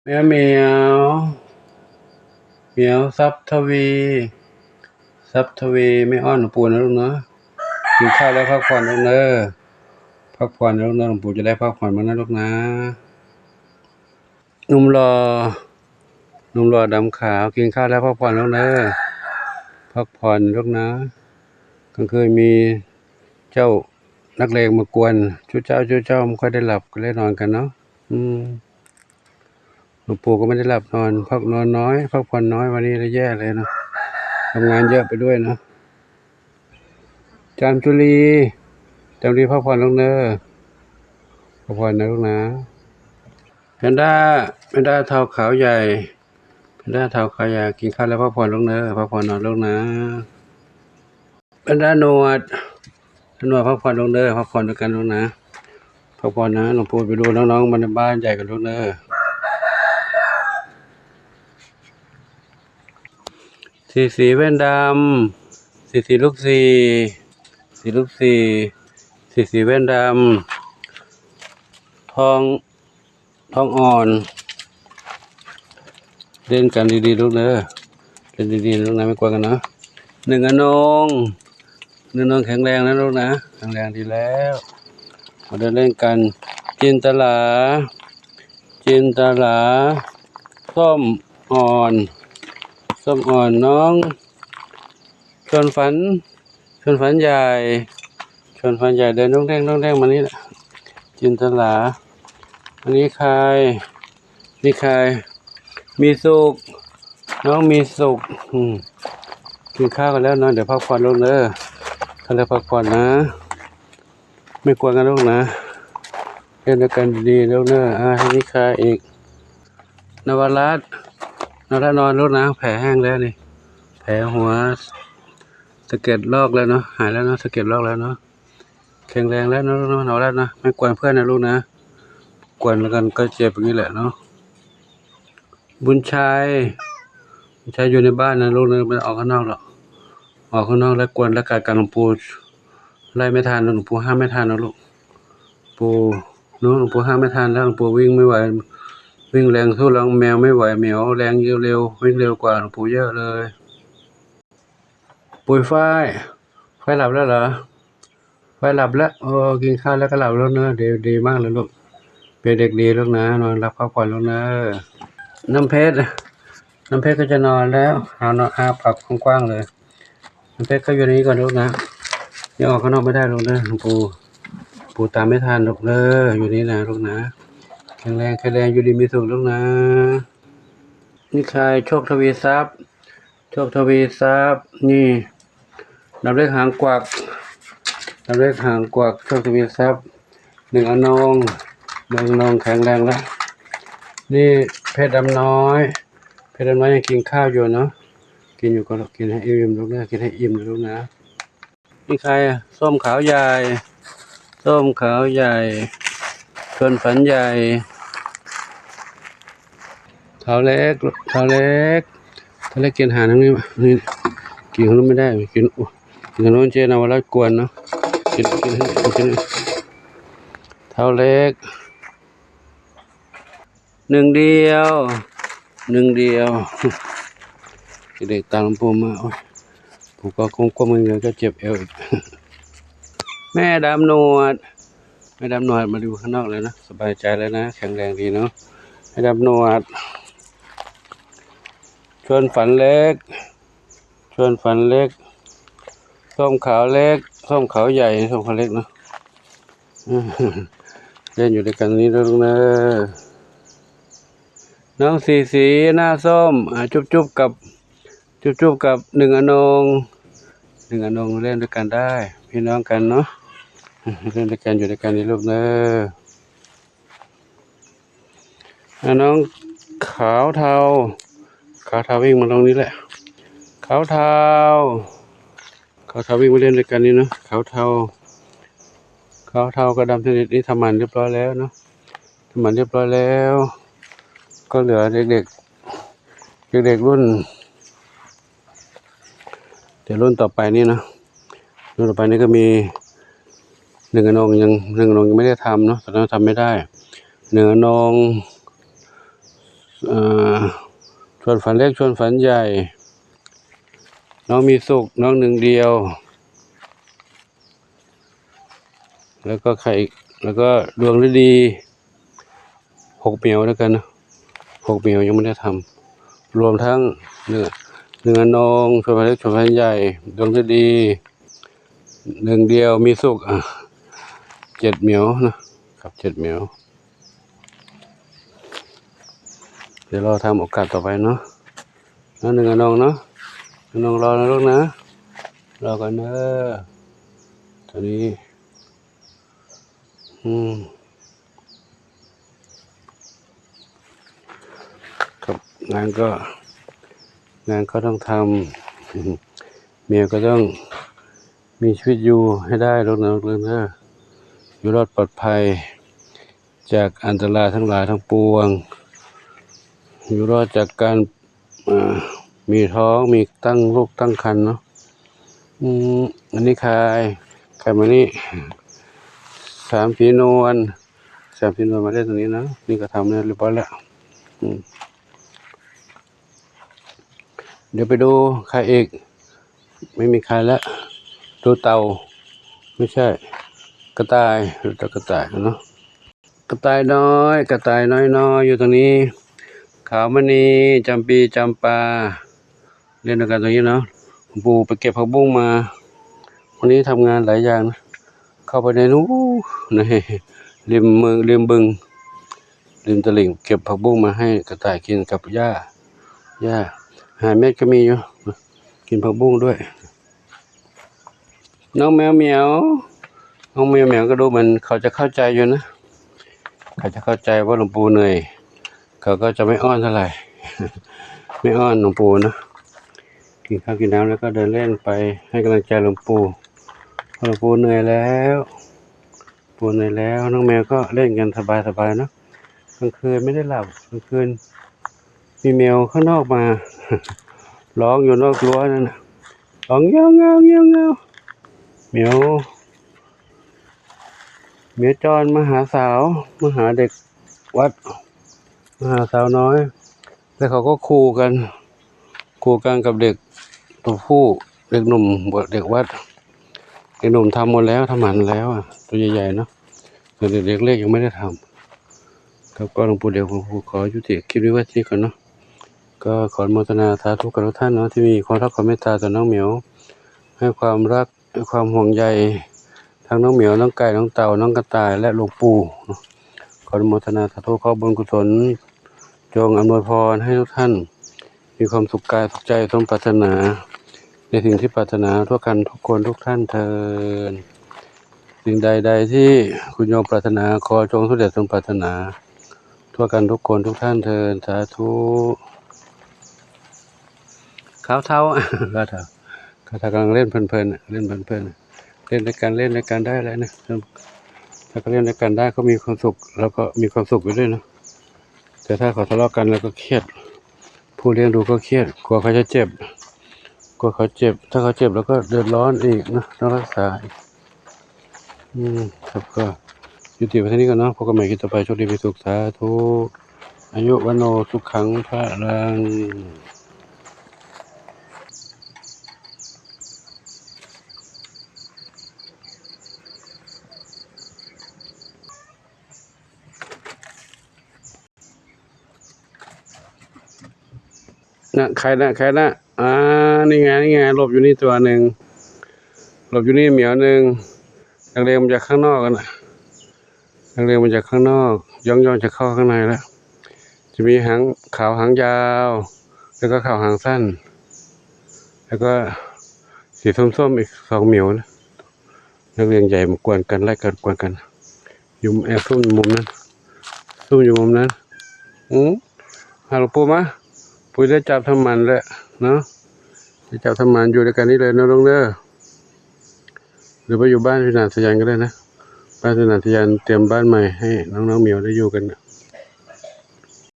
ແມວ ແມວ ແມວ ຊັບທະວີ ຊັບທະວີ ແມ່ອ້ອນ ຫຼວງປູ່ນະລູກເນາະ. ກິນຂ້າວແລ້ວພັກຜ່ອນລູກເດີ ພັກຜ່ອນນະລູກເດີ ຫຼວງປູ່ຈະໄດ້ພັກຜ່ອນເບິ່ງນະລູກນະ. ໜຸ່ມຫຼໍ່ ໜຸ່ມຫຼໍ່ດຳຂາວ ກິນຂ້າວແລ້ວພັກຜ່ອນລູກເດີ ພັກຜ່ອນລູກນະ. ກາງຄືນມີເຈົ້ານັກເລງມາກວນ ຈຸເຈົ້າ ຈຸເຈົ້າ ບໍ່ຄ່ອຍໄດ້ຫຼັບ ກໍເລີຍນອນກັນເນາະ. ອືມ ຫຼວງປູ່ກໍໄມ່ໄດ້ຫຼັບນອນ ພັກນອນນ້ອຍ ພັກຜ່ອນນ້ອຍ ວັນນີ້ລະແຍ່ເລີຍເນາະ ທຳງານເຍອະໄປດ້ວຍເນາະ. ຈາມຈຸລີ ຈາມຈຸລີ ພັກຜ່ອນລູກເດີ ພັກຜ່ອນນະລູກນະ. ແພນດ້າ ແພນດ້າເທົ້າຂາວໃຫຍ່ ແພນດ້າເທົ້າຂາວໃຫຍ່ ກິນຂ້າວແລ້ວພັກຜ່ອນລູກເດີ ພັກຜ່ອນນອນລູກນະ. ບັນດາໜວດ ໜວດ ພັກຜ່ອນລົງເດີ ພັກຜ່ອນນຳກັນລົງນະ ພັກຜ່ອນນະ. ຫຼວງປູ່ໄປດູນ້ອງໆ ມັນໃນບ້ານໃຫຍ່ກັນລົງເດີ. ສີສີແວ່ນດຳ ສີສີລູກສີ່ ສີລູກສີ່ ສີສີແວ່ນດຳ ທອງ ທອງອ່ອນ ຫຼິ້ນກັນດີໆລູກເດີ ຫຼິ້ນດີໆລູກນະ ແມ່ກວນກັນເນາະ. ໜຶ່ງອານົງ ໜຶ່ງອານົງແຂງແຮງນະລູກນະ ແຂງແຮງດີແລ້ວ ມາເດີນຫຼິ້ນກັນ. ຈິນຕະຫຼາ ຈິນຕະຫຼາ ສົ້ມອ່ອນ ສົ້ມອ່ອນ ນ້ອງ ຊວນຝັນ ຊວນຝັນໃຫຍ່ ຊວນຝັນໃຫຍ່ ເດີນດົງເດ້ງ ດົງເດ້ງມານີ້ແຫຼະ. ຈິນຕະຫຼາ ອັນນີ້ຄາຍ ນີ້ຄາຍ ມີສຸກ ນ້ອງມີສຸກ ອືມ ກິນຂ້າວກັນແລ້ວເນາະ ດຽວພັກຜ່ອນລູກເດີ ຄັນແລ້ວພັກຜ່ອນນະ ແມ່ກວນກັນລູກນະ ເຮັດນຳກັນດີໆລູກເດີ. ອ່າ ທາງນີ້ຄາຍອີກ ນະວະລັດ ນະວະລັດນອນລູກນະ ແຜແຫ້ງແລ້ວນີ້ ແຜຫົວ ສະເກັດລອກແລ້ວເນາະ ຫາຍແລ້ວເນາະ ສະເກັດລອກແລ້ວເນາະ ແຂງແຮງແລ້ວເນາະ ເນາະ ເນາະ ເນາະ ແມ່ກວນເພື່ອນນະລູກນະ ກວນແລ້ວກັນກໍເຈັບຢ່າງນີ້ແຫຼະເນາະ. ບຸນໄຊ ບຸນໄຊຢູ່ໃນບ້ານນະລູກນະ ບໍ່ໄດ້ອອກຂ້າງນອກດອກ ອອກຂ້າງນອກແລ້ວກວນແລ້ວກາຍກັນ ຫຼວງປູ່ໄລ່ໄມ່ທັນ ຫຼວງປູ່ຫ້າມໄມ່ທັນນະລູກ ປູ່ ເນາະ ຫຼວງປູ່ຫ້າມໄມ່ທັນແລ້ວ ຫຼວງປູ່ວິ່ງໄມ່ໄຫວ ວິ່ງແຮງສູ້ແມວໄມ່ໄຫວ ແມວແຮງເລວ ວິ່ງເລວກວ່າຫຼວງປູ່ເຍອະເລີຍ. ປຸ໋ຍຝ້າຍ ຝ້າຍຫຼັບແລ້ວເຫຼືອ? ຝ້າຍຫຼັບແລ້ວ ໂອ້ ກິນຂ້າວແລ້ວກໍຫຼັບແລ້ວເນີ ດີ ດີມາກເລີຍລູກ ເປັນເດັກດີລູກນະ ນອນຫຼັບພັກຜ່ອນລູກເນີ. ນ້ຳເພັດ ນ້ຳເພັດກໍຈະນອນແລ້ວ ເອົາເນາະ ອ້າປາກກວ້າງໆເລີຍ. ນ້ຳເພັດກໍຢູ່ໃນນີ້ກ່ອນລູກນະ ຍັງອອກຂ້າງນອກໄມ່ໄດ້ລູກເນີ ປູ ປູຕາມໄມ່ທັນລູກເນີ ຢູ່ນີ້ນະລູກນະ ແຂງແຮງ ແຂງແຮງ ຢູ່ດີມີສຸກລູກນະ. ນິທານໂຊກທະວີຊັບ ໂຊກທະວີຊັບ ນີ້ ດຳເລັກຫາງກວັກ ດຳເລັກຫາງກວັກ ໂຊກທະວີຊັບ ໜຶ່ງອານົງ ໜຶ່ງອານົງແຂງແຮງລະ. ນີ້ເພັດດຳນ້ອຍ ເພັດດຳນ້ອຍຍັງກິນຂ້າວຢູ່ເນາະ ກິນຢູ່ກໍກິນໃຫ້ອີ່ມລູກເດີ ກິນໃຫ້ອີ່ມລູກນະ. ມີໃຄ ສົ້ມຂາວໃຫຍ່ ສົ້ມຂາວໃຫຍ່ ຊົນຝັນໃຫຍ່ ທ້າວເລັກ ທ້າວເລັກ ທ້າວເລັກກິນອາຫານທາງນີ້ ນີ້ ກິນຂະໜົມໄມ່ໄດ້ ກິນ ໂອ້ ກິນທາງໂນ້ນ ເຈ້ນະວະລັດກວນເນາະ ກິນ ກິນ ກິນ ທ້າວເລັກ ໜຶ່ງດຽວ ໜຶ່ງດຽວ ເດັກຕາມຫຼວງປູ່ມາ ໂອ້ຍ ປູກໍກົ້ມໆເງິນໆ ກໍເຈັບແອວອີກ. ແມ່ດຳໜວດ ແມ່ດຳໜວດມາຢູ່ຂ້າງນອກແລ້ວນະ ສະບາຍໃຈແລ້ວນະ ແຂງແຮງດີເນາະ ແມ່ດຳໜວດ ຊົນຝັນເລັກ ຊົນຝັນເລັກ ສົ້ມຂາວເລັກ ສົ້ມຂາວໃຫຍ່ ສົ້ມຂາວເລັກເນາະ ເລ່ນຢູ່ດ້ວຍກັນນີ້ເດີລູກເດີ. ນ້ອງສີສີ ໜ້າສົ້ມ ອ່າ ຈຸບໆກັບ ຈຸບໆກັບໜຶ່ງອານົງ ໜຶ່ງອານົງ ເລ່ນດ້ວຍກັນໄດ້ ພີ່ນ້ອງກັນເນາະ ເລ່ນດ້ວຍກັນ ຢູ່ດ້ວຍກັນນີ້ລູກເດີ. ອ່າ ນ້ອງຂາວເທົາ ຂາວເທົາວິ່ງມາລົງນີ້ແຫຼະ ຂາວເທົາ ຂາວເທົາວິ່ງມາຫຼິ້ນດ້ວຍກັນນີ້ເນາະ ຂາວເທົາ ຂາວເທົາກັບດຳສະນິດນີ້ທຳໝັນຮຽບຮ້ອຍແລ້ວເນາະ ທຳໝັນຮຽບຮ້ອຍແລ້ວ ກໍເຫຼືອເດັກໆ ເດັກໆລຸ້ນ ແຕ່ລຸ້ນຕໍ່ໄປນີ້ເນາະ ລຸ້ນຕໍ່ໄປນີ້ກໍມີໜຶ່ງອານົງ ຍັງ ໜຶ່ງອານົງຍັງໄມ່ໄດ້ທຳເນາະ ຕອນນັ້ນທຳໄມ່ໄດ້ ໜຶ່ງອານົງ ເອີ ສ່ວນຝັນເລັກ ສ່ວນຝັນໃຫຍ່ ນ້ອງມີສຸກ ນ້ອງໜຶ່ງດຽວ ແລ້ວກໍໃຄ ແລ້ວກໍດວງລະດີ ຫົກແມວດ້ວຍກັນນະ ຫົກແມວຍັງບໍ່ໄດ້ທຳ ລວມທັງເນື້ອ ເນື້ອນອງ ສ່ວນຝັນເລັກ ສ່ວນຝັນໃຫຍ່ ດວງລະດີ ໜຶ່ງດຽວ ມີສຸກ ອາ ເຈັດແມວນະ ຄັບ ເຈັດແມວ. ດຽວລໍທຳໂອກາດຕໍ່ໄປເນາະ ນະ ໜຶ່ງອານ້ອງເນາະ ອານ້ອງລໍນະລູກນະ ລໍກ່ອນເດີ ຕອນນີ້ ອືມ ຄັບ ງານກໍ ງານກໍຕ້ອງທຳ ແມວກໍຕ້ອງມີຊີວິດຢູ່ໃຫ້ໄດ້ ລູກນະ ລູກເດີ ຢູ່ລອດປອດໄພ ຈາກອັນຕະລາຍທັງຫຼາຍທັງປວງ ຢູ່ລອດຈາກການ ເອີ ມີທ້ອງ ມີຕັ້ງລູກຕັ້ງຄັນເນາະ ອືມ ອັນນີ້ຂາຍ ຂາຍມານີ້ ສາມສີ່ໜ່ວຍ ສາມສີ່ໜ່ວຍ ມາໄດ້ຕົງນີ້ເນາະ ນີ້ກໍທຳແລ້ວ ຮຽບຮ້ອຍແລ້ວ ອືມ ດຽວໄປດູໃຄອີກ ໄມ່ມີໃຄແລ້ວ ໂຕເຕົ່າ ໄມ່ໃຊ່ ກະຕ່າຍ ຮູ້ຈັກກະຕ່າຍເນາະ ກະຕ່າຍນ້ອຍ ກະຕ່າຍນ້ອຍໆ ຢູ່ຕົງນີ້ ຂາວມະນີ ຈຳປີ ຈຳປາ ເລ່ນນຳກັນຕົງນີ້ເນາະ ປູໄປເກັບຜັກບຸ້ງມາ ວັນນີ້ທຳງານຫຼາຍຢ່າງນະ ເຂົ້າໄປໃນນູ້ ໃນລິມເມືອງ ລິມບຶງ ລິມຕະລິ່ງ ເກັບຜັກບຸ້ງມາໃຫ້ກະຕ່າຍກິນກັບຫຍ້າ ຫຍ້າ ຫາເມັດກໍມີຢູ່ ກິນຜັກບຸ້ງດ້ວຍ ນ້ອງແມວໝຽວ ນ້ອງແມວໝຽວກໍດູເໝືອນເຂົາຈະເຂົ້າໃຈຢູ່ນະ ເຂົາຈະເຂົ້າໃຈວ່າຫຼວງปู่ເໜື່ອຍ ເຂົາກໍຈະໄມ່ອ້ອນເທົ່າໃດ ໄມ່ອ້ອນຫຼວງປູ່ເນາະ ກິນຂ້າວກິນນ້ຳແລ້ວກໍເດີນເລ່ນໄປໃຫ້ກຳລັງໃຈຫຼວງປູ່ ເພາະຫຼວງປູ່ເໜື່ອຍແລ້ວ ປູ່ເໜື່ອຍແລ້ວ ນ້ອງແມວກໍເລ່ນກັນສະບາຍໆເນາະ ກາງຄືນໄມ່ໄດ້ຫຼັບ ກາງຄືນມີແມວຂ້າງນອກມາຮ້ອງຢູ່ນອກຮົ້ວນັ້ນນະ ຮ້ອງເຫງົ້າໆ ແມວ ແມວຈອນມາຫາສາວ ມາຫາເດັກ ວັດມາຫາສາວນ້ອຍ ແລ້ວເຂົາກໍຂູ່ກັນ ຂູ່ກັນກັບເດັກຕົວຜູ້ ເດັກໜຸ່ມ ເດັກວັດ ເດັກໜຸ່ມທຳໝົດແລ້ວ ທຳໝັນແລ້ວ ຕົວໃຫຍ່ໆເນາະ ສ່ວນເດັກເລັກຍັງບໍ່ໄດ້ທຳ ແລ້ວກໍຫຼວງປູ່ດຽວ ຂອຍຸຕິຄລິບນີ້ໄວ້ເທົ່ານີ້ກ່ອນເນາະ ກໍຂໍອະນຸໂມທະນາສາທຸກັບທຸກທ່ານເນາະ ທີ່ມີຄວາມຮັກຄວາມເມດຕາຕໍ່ນ້ອງໝຽວ ໃຫ້ຄວາມຮັກ ດ້ວຍຄວາມຫ່ວງໃຍທັງນ້ອງໝຽວ ນ້ອງໄກ່ ນ້ອງເຕົ່າ ນ້ອງກະຕ່າຍ ແລະ ຫຼວງປູ່ເນາະ ຂໍອະນຸໂມທະນາສາທຸ ຂໍບຸນກຸສົນຈົ່ງອຳນວຍພອນໃຫ້ທຸກທ່ານມີຄວາມສຸກກາຍສຸກໃຈ ສົມປາດຖະໜາໃນສິ່ງທີ່ປາດຖະໜາທົ່ວກັນທຸກຄົນທຸກທ່ານເທີ້ນ ສິ່ງໃດໆທີ່ຄຸນໂຍມປາດຖະໜາ ຂໍຈົ່ງສຳເລັດສົມປາດຖະໜາ ທົ່ວກັນທຸກຄົນທຸກທ່ານເທີ້ນ ສາທຸ ຂາວເທົາ ຂາວເທົາ ຂາວເທົາກຳລັງເລ່ນເພີນໆ ເລ່ນເພີນໆ ເລ່ນດ້ວຍກັນ ເລ່ນດ້ວຍກັນໄດ້ແລ້ວນະ ຖ້າເຂົາເລ່ນດ້ວຍກັນໄດ້ ເຂົາມີຄວາມສຸກ ເຮົາກໍມີຄວາມສຸກໄປດ້ວຍເນາະ ແຕ່ຖ້າເຂົາທະເລາະກັນ ເຮົາກໍຄຽດ ຜູ້ລ້ຽງດູກໍຄຽດ ກົວເຂົາຈະເຈັບ ກົວເຂົາເຈັບ ຖ້າເຂົາເຈັບ ເຮົາກໍເດືອດຮ້ອນອີກເນາະ ຕ້ອງຮັກສາອີກ ອືມ ຄັບ ກໍຍຸຕິໄວ້ເທົ່ານີ້ກ່ອນເນາະ ພົບກັນໃໝ່ຄລິບຕໍ່ໄປ ໂຊກດີມີສຸກ ສາທຸ ອາຍຸ ວັນໂນ ສຸຂັງ ພະລັງ. ນະ ໄຂ່ນະ ໄຂ່ນະ ອ່າ ນີ້ໄງ ນີ້ໄງ ຫຼົບຢູ່ນີ້ຕົວໜຶ່ງ ຫຼົບຢູ່ນີ້ໝຽວໜຶ່ງ ນັກລຽນມາຈາກຂ້າງນອກນະ ນັກລຽນມາຈາກຂ້າງນອກ ຍ່ອງໆ ຈະເຂົ້າຂ້າງໃນລະ ຈະມີຫາງຂາວຫາງຍາວ ແລ້ວກໍຂາວຫາງສັ້ນ ແລ້ວກໍສີສົ້ມໆ ອີກສອງໝຽວນະ. ນັກລຽນໃຫຍ່ມັນກວນກັນ ໄລ່ກັນກວນກັນ ຢູ່ແອບຊຸ່ມຢູ່ມຸມນັ້ນ ຊຸ່ມຢູ່ມຸມນັ້ນ ອື ຫາຫຼວງປູ່ມາ ປູ່ໄດ້ຈັບທຳໝັນແຫຼະເນາະ ໄດ້ຈັບທຳໝັນ ຢູ່ດ້ວຍກັນນີ້ເລີຍເນາະ ລຸງເດີ ຫຼືວ່າຢູ່ບ້ານພີ່ນາງສາຍັນກໍໄດ້ນະ ບ້ານພີ່ນາງສາຍັນຕຽມບ້ານໃໝ່ໃຫ້ນ້ອງໆ ໝຽວໄດ້ຢູ່ກັນນະ.